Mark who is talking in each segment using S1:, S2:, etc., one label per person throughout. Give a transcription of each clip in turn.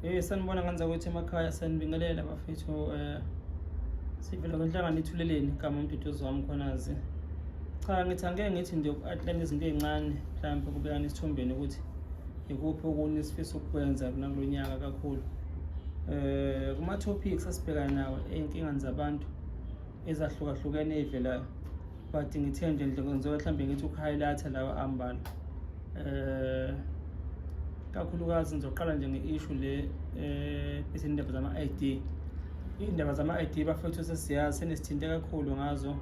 S1: Hey, sanibona ngane zakwethu emakhaya, sanibingelela bafethu. Sivela kwinhlangano Ithuleleni, igama uMduduzi wami Mkhwanazi. Cha, ngithi angeke ngithi nje uku-outline izinto ey'ncane mhlawumbe kubekana esithombeni ukuthi ikuphi okunye esifisa ukukwenza kulo nyaka kakhulu. Kuma-topics esibhekana nawo ey'nkingani zabantu ezahlukahlukene ey'velayo, but ngithe nje ngizobe mhlawumbe ngithi uku-highlight-a lawa ambalwa. Kakhulukazi ngizoqala nje nge-issue le izindaba zama-ID. Iy'ndaba zama-ID bafethu sesiyazi, senisithinte kakhulu ngazo.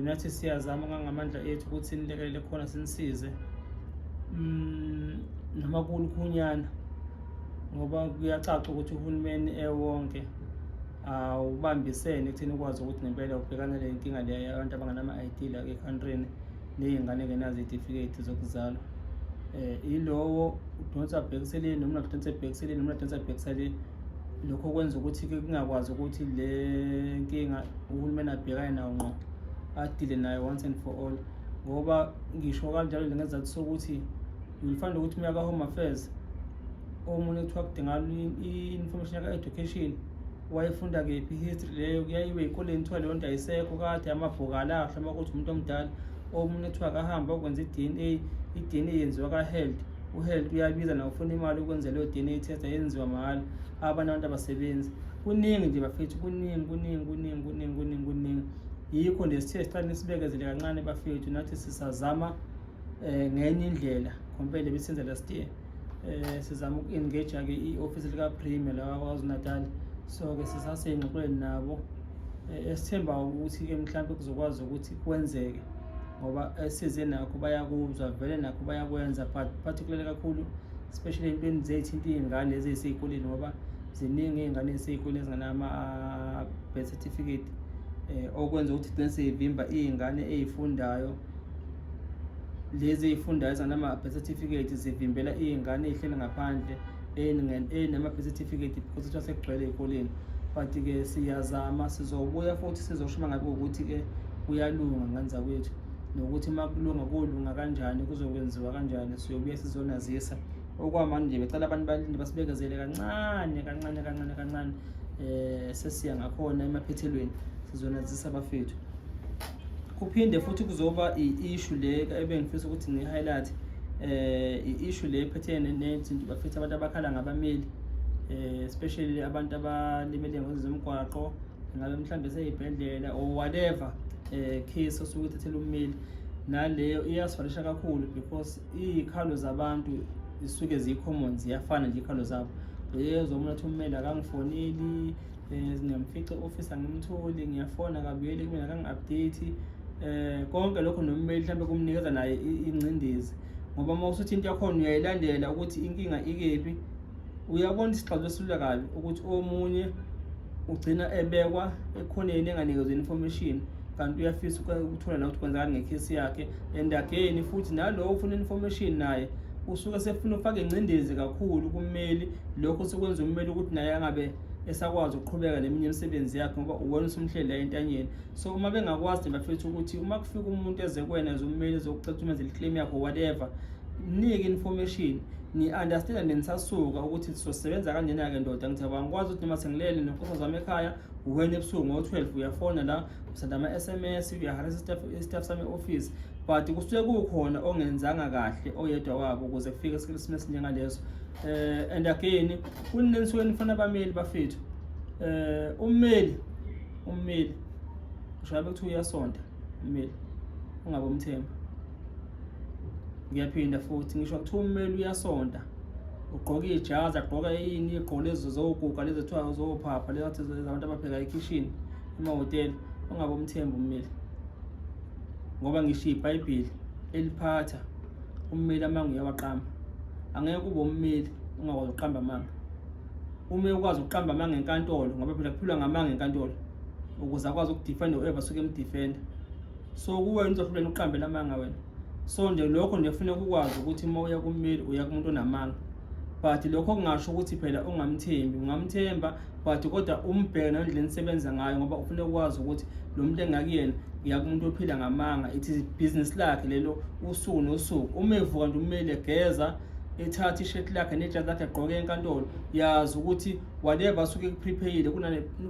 S1: Nathi siyazama ngangamandla ethu ukuthi sinilekelele khona, sinisize. Noma kulukhunyana ngoba kuyacaca ukuthi uhulumeni ewonke awubambisene ekutheni ukwazi ukuthi ngempela ubhekane le nkinga le yabantu abanganama-ID la e-country-ni ney'ngane engenazo iy'tifiketi zokuzalwa. Yilowo udonsa abhekise le, noma udonsa ebhekise le, noma udonsa abhekise le. Lokho kwenza ukuthi-ke kungakwazi ukuthi le nkinga uhulumeni abhekane nayo ngqo, adile nayo once and for all. Ngoba ngisho kanjalo nje ngesizathu sokuthi you'll find ukuthi uma uya ka-Home Affairs, omunye kuthiwa kudingakala i-information yaka-education, wayefunda kephi, i-history leyo kuyayiwa ey'koleni, kuthiwa leyo nto ayisekho kade amabhuku alahlwa uma kuwukuthi umuntu omdala. Omunye kuthiwa akahambe ayokwenza i-DNA, i-DNA yenziwa ka-health, u-health uyabiza nawe ufuna imali ukwenza leyo DNA test, ayenziwa mahhala, abanye abantu abasebenzi. Kuningi nje bafethu, kuningi, kuningi, kuningi, kuningi, kuningi, kuningi. Yikho nje sithe sicela nisibekezele kancane bafethu, nathi sisazama ngenye indlela compare le besiyenza last year. Sizama uku-engage-ke i-office lika-Premier la KwaZulu-Natal, so-ke sisasey'ngxoxweni nabo, esithemba ukuthi-ke mhlampe kuzokwazi ukuthi kwenzeke ngoba esize nakho bayakuzwa vele, nakho bayakwenza, but particularly kakhulu especially ey'ntweni zey'thinta iy'ngane lezi ey'sey'koleni, ngoba ziningi iy'ngane ey'sey'koleni ezinganama-birth certificate, okwenza ukuthi gcine sey'vimba iy'ngane ey'fundayo. Lezi ey'fundayo ezinganama-birth certificate zivimbela iy'ngane ey'hleli ngaphandle ey'nama-birth certificate because kuthiwa sekugcwele ey'koleni. But-ke siyazama, sizobuya futhi sizosho uma ngabe kuwukuthi-ke kuyalunga ngane zakwethu, nokuthi uma kulunga kolunga kanjani, kuzokwenziwa kanjani, siyobuya sizonazisa. Okwamanje nje becela abantu balinde, basibekezele kancane kancane kancane kancane, sesiya ngakhona emaphethelweni, sizonazisa bafethu. Kuphinde futhi kuzoba i-issue le ebengifisa ukuthi ngi-highlight, i-issue le ephathene nezinto bafethu, abantu abakhala ngabameli, especially abantu abalimele ngezimgwaqo zomgwaqo, ngabe mhlambe seyibhedlela or whatever case osuke uthathela ummeli. Naleyo iyasifalisha kakhulu because iy'khalo zabantu zisuke ziyi-common, ziyafana nje iy'khalo zabo. Uyezwa umuntu athi ummeli akangifoneli, ngiyamfica e-office angimtholi, ngiyafona akabuyeli kumina, akangi-update. Konke lokho nommeli mhlambe kumnikeza naye ingcindezi, ngoba uma usuthi into yakhona uyayilandela ukuthi inkinga ikephi, uyabona isixazululo esilula kabi ukuthi omunye ugcina ebekwa ekhoneni enganikezwa information, kanti uyafisa ukuthola nakuthi kwenzakani ngekhesi yakhe. And again futhi nalowo ufuna information naye usuke sefuna ukufaka ingcindezi kakhulu kummeli. Lokho sekwenza ummeli ukuthi naye angabe esakwazi ukuqhubeka neminye imisebenzi yakhe ngoba uwena usumhleli la entanyeni. So uma bengakwazi bafethu ukuthi uma kufika umuntu eze kuwena as ummeli ezokucela ukuthi umenzele i-claim yakho, whatever, mnike information, ni-understand nisasuka ukuthi sizosebenza kanjena-ke ndoda. Ngithi angikwazi ukuthi noma sengilele nonkosikazi wami ekhaya, uwena ebusuku ngo-12 uyafona la, usenda ama-SMS, uyaharasa i-staff sami e-office, but kusuke kukhona ongenzanga kahle oyedwa wabo ukuze kufike isimo esinjengaleso. And again kunenisuke nifuna abameli bafethu, ummeli ngisho ngabe kuthiwa uyasonta ummeli, ungabe umthemba. Ngiyaphinda futhi ngisho kuthiwa ummeli uyasonta, ugqoka ijazi, agqoka ini, igqoko lezi zoguga lezi kuthiwa zophapha lezi zabantu abapheka ekhishini emahhotela, ungabe umthemba ummeli, ngoba ngisho iBhayibheli eliphatha ummeli amanga uyawaqamba. Angeke kube ummeli ungakwazi ukuqamba amanga. Uma ukwazi ukuqamba amanga enkantolo, ngoba phela kuphilwa ngamanga enkantolo, ukuze akwazi ukudefenda whoever suke emdefenda. So kuwena uzohluleka ukuqambela amanga wena. So nje lokho nje kufuneka ukwazi ukuthi uma uya kummeli uya kumuntu onamanga, but lokho kungasho ukuthi phela ungamthembi, ungamthemba, but kodwa umbheke nendlela enisebenza ngayo, ngoba ufuneka ukwazi ukuthi lo muntu engakuyena uya kumuntu ophila ngamanga. It is business lakhe lelo usuku nosuku. Uma evuka nje ummeli egeza, Ethatha ishirt lakhe nejazi lakhe agqoke enkantolo, yazi ukuthi whatever asuke ekuprepare-ile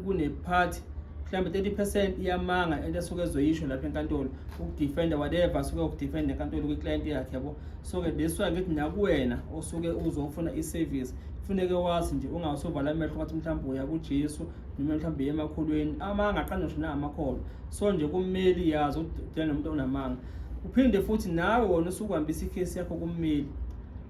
S1: kune-part mhlawumbe 30% iyamanga into asuke ezoyisho lapha enkantolo ukudefenda whatever asuke ukudefenda enkantolo kwi-client yakhe, yabo. So-ke that's why ngithi nakuwena osuke uzofuna i-service kufuneke wazi nje, ungasuvala amehlo ngathi mhlawumbe uya kuJesu noma mhlawumbe uye emakholweni, amanga aqanda ngisho nangamakholwa. So nje kummeli yazi ukuthi nomuntu onamanga. Uphinde futhi nawe wona usukuhambisa ikhesi yakho kummeli,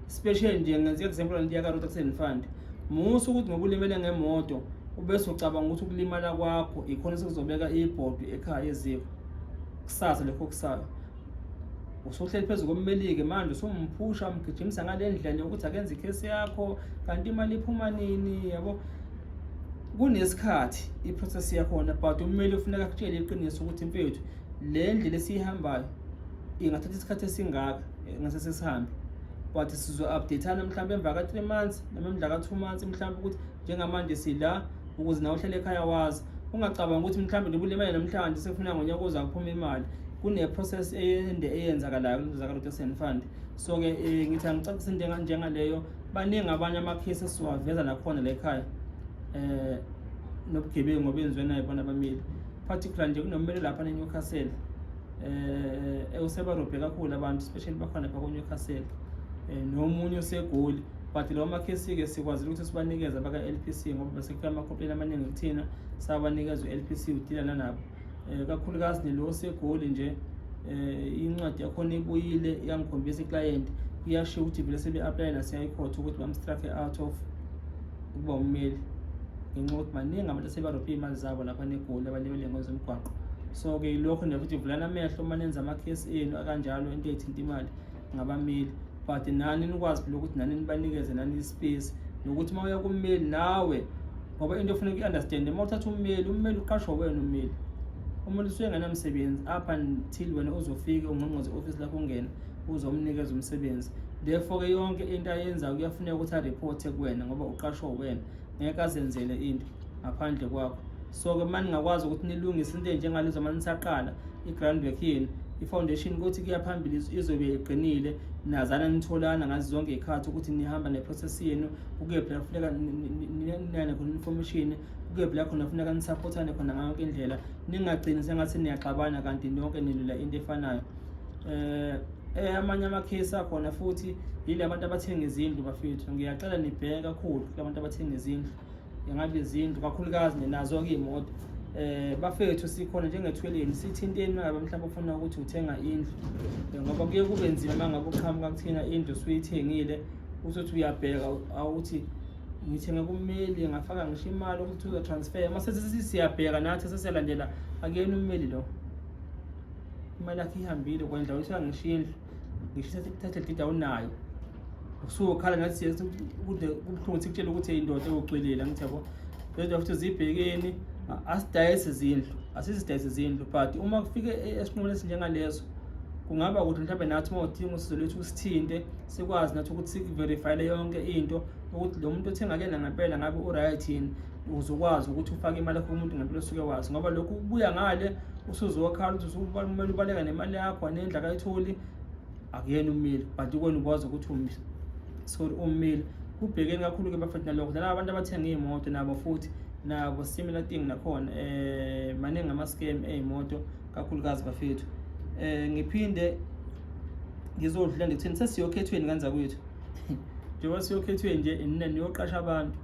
S1: especially nje ngenza example lento yaka-Road Accident Fund. Musa ukuthi ngoba ulimele ngemoto ubese ucabanga ukuthi ukulimala kwakho ikhona sekuzobeka ibhodi ekhaya eziko kusasa lokho kusayo. Usuhleli phezu kommeli-ke manje, usumphusha umgijimisa ngale ndlela yokuthi akenze ikhesi yakho, kanti imali iphuma nini, yabo. Kunesikhathi i-process yakhona, but ummeli ufuneka akutshele iqiniso ukuthi mfethu, le ndlela esiyihambayo ingathatha isikhathi esingaka ngase sesihambe, but sizo-update-ana mhlawumbe emva ka-3 months noma emva ka-2 months mhlawumbe, ukuthi njengamanje sila, ukuze nawe uhlale ekhaya wazi. Ungacabanga ukuthi mhlawumbe njengoba ulimele namhlanje sekufuna ngonyaka oza kuphuma imali. Kune-process ende eyenzakalayo kuzo zaka-Road Fund. So-ke ngithi angicacise into njengaleyo. Baningi abanye amakhesi esiwaveza nakhona la ekhaya nobugebengu obenziwe nayo bona abameli, particular nje kunommeli lapha ne-Newcastle usebarobhe kakhulu abantu, especially bakhona lapha ko-Newcastle nomunye oseGoli. But lawo makhesi-ke sikwazile ukuthi sibanikeze abaka-LPC ngoba bese kufika ama-complaint amaningi kuthina, sabanikeza u-LPC udila nabo kakhulukazi nelo oseGoli nje. Incwadi yakhona ibuyile, yangikhombisa i-client, iyashiwo ukuthi vele sebe-apply nase-high court ukuthi bam-strike out of ukuba ummeli ngenxa yokuthi baningi abantu asebarobhe iy'mali zabo lapha neGoli abalimele ngezomgwaqo. So-ke yilokho nje futhi, vulani amehlo uma nenza amakhesi enu akanjalo, into ey'thinta imali ngabameli, but nani nikwazi phela ukuthi nani nibanikeze nani i-space, nokuthi uma uya kummeli nawe, ngoba into ofuneka uyi-understand, uma uthatha ummeli, ummeli uqashwa wena. Ummeli usuke engenamsebenzi up until wena uzofika ungqongqoze i-ofisi lakho, ungene uzomnikeza umsebenzi. Therefore-ke yonke into ayenzayo kuyafuneka ukuthi areporte kuwena ngoba uqashwa wena, ngeke azenzele into ngaphandle kwakho. So-ke uma ningakwazi ukuthi nilungise into ey'njengalezo uma nisaqala i-groundwork yenu, i-foundation ukuthi kuya phambili izobe iqinile, nazana nitholana ngazo zonke iy'khathi ukuthi nihamba ne-process yenu, kukephi la kufuneka ninane khona information, kukephi la khona kufuneka nisupportane khona ngayo yonke indlela, ningagcini sengathi niyaxabana kanti nonke nilwela into efanayo. Amanye amakhesi akhona futhi yile abantu abathenga izindlu. Bafethu, ngiyacela nibheke kakhulu kulabantu abathenga izindlu, ngabe izindlu kakhulukazi ninazo-ke iy'moto. Bafethu, sikhona njengethweleni, sithinteni uma ngabe mhlawumbe ufuna ukuthi uthenga indlu, ngoba kuye kube nzima uma ngabe uqhamuka kuthina indlu usuyithengile, uzothi uyabheka awuthi ngithenge kummeli, ngafaka ngisho imali ukuthi uzo-transfer, uma sesiyabheka nathi sesiyalandela, akuyena ummeli lo, imali yakhe ihambile kwendla, uyithenga ngisho indlu, ngisho i-title deed awunayo, usukhala ngathi kude kubuhlungu sikutshela ukuthi indoda ewucwilile. Angithi yabo lezo futhi zibhekeni, asidayise izindlu, asizidayise izindlu, but uma kufike esinqumweni esinjengaleso kungaba ukuthi mhlawumbe nathi uma udinga usizo lwethu usithinte, sikwazi nathi ukuthi sikuverifyele yonke into ukuthi lo muntu othenga kuyena ngempela ngabe u-right yini, uzokwazi ukuthi ufake imali yakho kumuntu ngempela osuke wazi, ngoba lokhu kubuya ngale usuzokhala ukuthi kumele ubaleka nemali yakho nendlu akayitholi, akuyena ummeli, but kuwena ukwazi ukuthi sorry ummeli. Kubhekeni kakhulu-ke bafethu nalokho, nalaba abantu abathenga iy'moto nabo futhi, nabo similar thing nakhona, maningi ama-scam ey'moto kakhulukazi bafethu. Ngiphinde ngizodlula ndikuthini, sesiyokhethweni kanzakwethu. Njengoba siyokhethweni nje, nina niyoqasha abantu,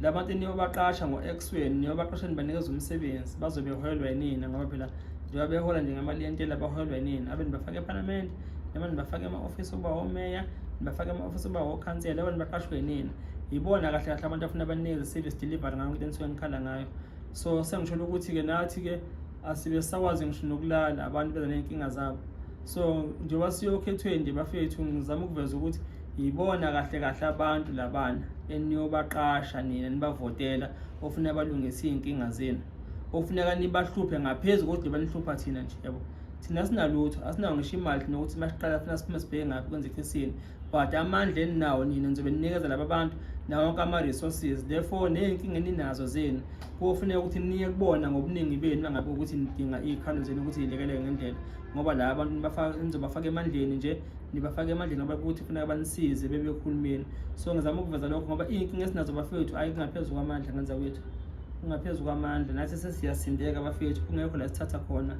S1: labantu niyobaqasha ngo-X wenu, niyobaqasha nibanikeza umsebenzi, bazobe beholwa yinina, ngoba phela njengoba behola nje ngemali yentela baholwa yinina, abe nibafake ephalamende noma nibafake ema-ofisi okuba omeya, nibafake ema-ofisi okuba okhansela, abe nibaqashwe yinina. Yibona kahle kahle abantu afuna banikeze service delivery ngayo into enisuke nikhala ngayo. So sengisholo ukuthi-ke nathi-ke asibe sisakwazi ngisho nokulala, abantu beza ney'nkinga zabo. So njengoba siyokhethweni nje bafethu, ngizama ukuveza ukuthi yibona kahle kahle abantu labana eniyobaqasha nina nibavotela, ofuna balungise iy'nkinga zenu, ofuneka nibahluphe ngaphezu kokuthi banihlupha thina nje, yabo. Thina asinalutho, asinayo ngisho imali thina ukuthi masiqala funa siphume sibheke ngaphi kwenze ikhesini, but amandla eninawo nina nizobe ninikeza laba bantu nawonke ama-resources. Therefore ney'nkinga eninazo zenu kuyofuneka ukuthi niye kubona ngobuningi benu uma ngabe ukuthi nidinga iy'khalo zenu ukuthi yilekeleke ngendlela, ngoba la abantu nizobafaka emandleni nje. Nibafake emandleni ngoba kuthi kufuneka banisize bebe kuhulumeni. So ngizama ukuveza lokho ngoba iy'nkinga esinazo bafethu ayi kungaphezu kwamandla ngenza kwethu. Kungaphezu kwamandla nathi sesiyasindeka bafethu kungekho la sithatha khona.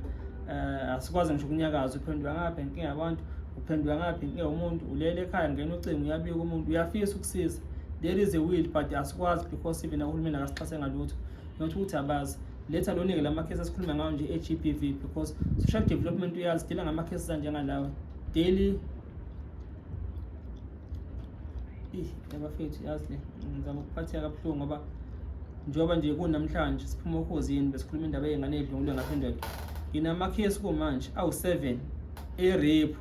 S1: Asikwazi ngisho ukunyakaza uphenduka ngapha inkinga yabantu uphenduka ngapha inkinga yomuntu ulele ekhaya ngena ucingo uyabika umuntu uyafisa ukusiza. There is a will but asikwazi because even uhulumeni akasixhase ngalutho. Not ukuthi abazi. Letha lonike la makhesi esikhuluma ngawo nje e-GBV because social development uyazi dila ngamakhesi anjengalawa daily. Ih, yabafethu yazi le ngizama ukuphatheka kabuhlungu ngoba njengoba nje kunamhlanje siphuma okhozini besikhuluma indaba yey'ngane ey'dlwengulwe ngaphendela. Nginamakhesi kumanje awu-7 e-rape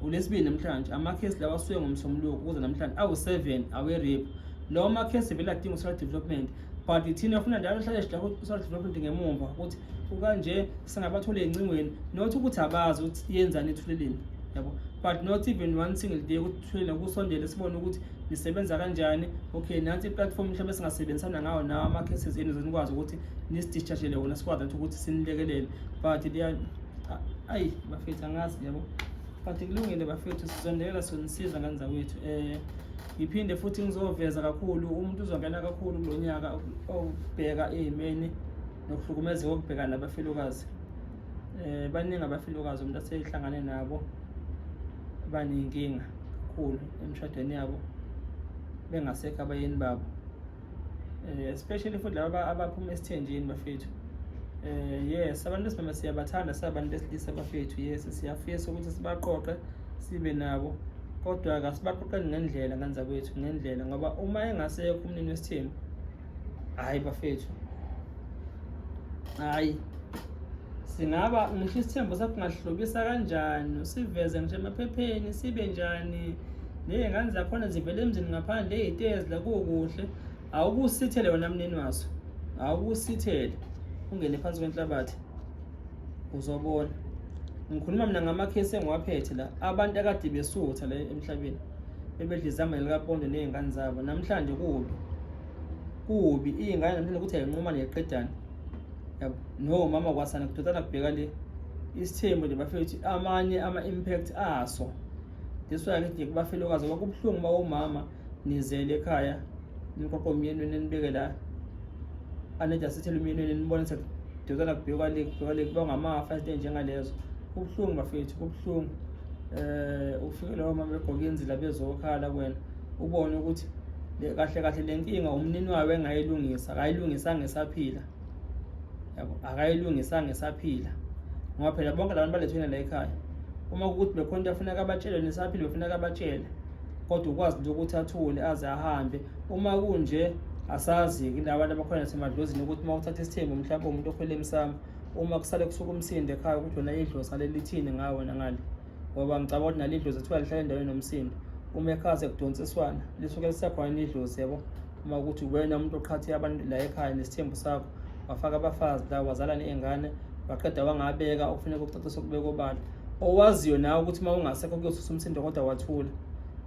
S1: ulesibili namhlanje amakhesi lawa asuke ngomsombuluko kuze namhlanje awu-7 awe-rape. Lawo makhesi vele adinga u-social development but thina funa njalo hlale sidla u-social development ngemumva ukuthi kukanje singabathola ey'ncingweni not ukuthi abazi ukuthi yenzani ethuleleni yabo but not even one single day ukuthi thuleleni kusondele sibone ukuthi nisebenza kanjani. Okay, nansi i-platform mhlawumbe singasebenzisana ngawo nawo ama-cases enu nikwazi ukuthi nisidischargele wona sikwazi nathi ukuthi sinilekelele but liya ayi bafethu angazi yabo but kulungile bafethu sizondelela sonisiza ngane zakwethu. Ngiphinde futhi ngizoveza kakhulu umuntu uzongena kakhulu kulo nyaka obheka ey'meni nokuhlukumezeka okubhekana nabafelokazi. Baningi abafelokazi umuntu asehlangane nabo baney'nkinga kakhulu emshadweni yabo bengasekho abayeni babo. Especially futhi laba abaphuma esithenjini bafethu. Yes, abantu besimame siyabathanda sabantu besilisa bafethu. Yes, siyafisa ukuthi sibaqoqe sibe nabo kodwa kasibaqoqeni ngendlela ngane zakwethu ngendlela ngoba uma engasekho umnini wesithembu hhayi bafethu hhayi singaba ngisho isithembu sakho ungahlobisa kanjani usiveze ngisho emaphepheni sibe njani ney'ngane zakhona zivele emzini ngaphandle ey'tezi la kukuhle awukusithele wena mnini waso awukusithele ungene phansi kwenhlabathi uzobona. Ngikhuluma mina ngamakhesi engiwaphethe la abantu akade besutha la emhlabeni bebedla izambane likapondo ney'ngane zabo namhlanje kubi kubi iy'ngane namhlanje ukuthi ayinquma neqedane yabo no mama kwasana kudodana kubheka le isithembu nje bafethu amanye ama-impact aso. That's why ngithi kubafelokazi ngoba kubuhlungu uma umama nizele ekhaya niqoqa umyeni wenu nibeke la aneda sithele umyeni wenu nibone sekudodana kubhekwa le kubhekwa le kuba ngamafa izinto ey'njengalezo. Kubuhlungu bafethu kubuhlungu. Ufike lowo mama begqoke inzila bezokhala kuwena ubone ukuthi kahle kahle le nkinga umnini wayo engayilungisa akayilungisanga esaphila yabo akayilungisanga esaphila ngoba phela bonke labantu balethwena la ekhaya uma kukuthi bekhona into afuneka abatshele nesaphila befuneka abatshele kodwa ukwazi nje ukuthi athule aze ahambe. Uma kunje asazi-ke labantu abakhona nasemadlozini ukuthi uma uthatha isithembu mhlawumbe umuntu okhwele emsamo uma kusale kusuka umsindo ekhaya ukuthi wena idlozi aleli lithini ngawe wena ngale ngoba ngicabanga ukuthi nale idlozi kuthiwa lihlala endaweni nomsindo uma ekhaya sekudonsiswana lisuke lisekhona idlozi yabo uma ukuthi wena umuntu oqhathe abantu la ekhaya nesithembu sakho wafaka abafazi la wazala ney'ngane waqeda wangabeka okufuneka ukucacisa ukubeka obala owaziyo nawe ukuthi uma ungasekho kuyosusa umsindo kodwa wathula.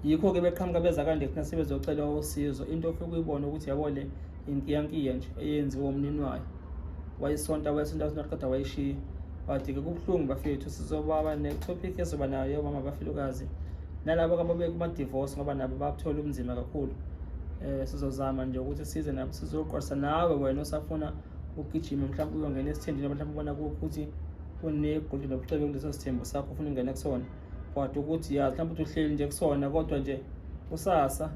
S1: Yikho-ke beqhamuka beza kanje kuthina sebezocela usizo into ofike uyibone ukuthi yabo le inkiyankiya nje eyenziwa umnini wayo wayisonta wayisonta wayisonta qeda wayishiya. But-ke kubuhlungu bafethu sizobaba ne-topic ezoba nayo yomama abafelokazi nalabo ababe kuma-divorce ngoba nabo bathola ubunzima kakhulu. Sizozama nje ukuthi size nabo sizoqwashisa nawe wena osafuna ukugijima mhlawumbe uyongena esithenjini mhlawumbe ubona ukuthi kunegolide nobucwebe kuleso sithembu sakho ufuna ukungena kusona kodwa ukuthi ya mhlawumbe uthi uhleli nje kusona kodwa nje kusasa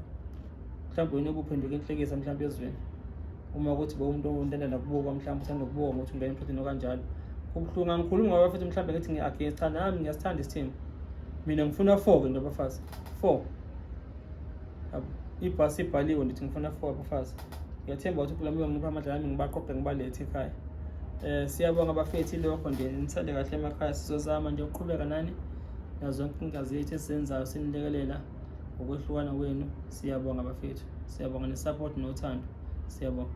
S1: mhlawumbe wena ubuphenduka inhlekisa mhlawumbe ezweni uma ukuthi bowumuntu onthanda nokubukwa mhlawumbe uthanda ukubukwa ngokuthi ungena emshadweni okanjalo. Kubuhlungu angikhulumi ngoba futhi mhlawumbe ngithi ngi-against cha nami ngiyasithanda isithembu mina ngifuna 4 ke nto abafazi 4 yabo ibhasi ibhaliwe ndithi ngifuna 4 abafazi. Ngiyathemba ukuthi ukhuluma uyongipha amandla nami ngibaqoqe ngibalethe ekhaya. Siyabonga bafethu ilokho nje nisale kahle emakhaya sizozama nje ukuqhubeka nani nazo zonke inkinga zethu esizenzayo sinilekelela ngokwehlukana kwenu. Siyabonga bafethu, siyabonga ne-support nothando, siyabonga.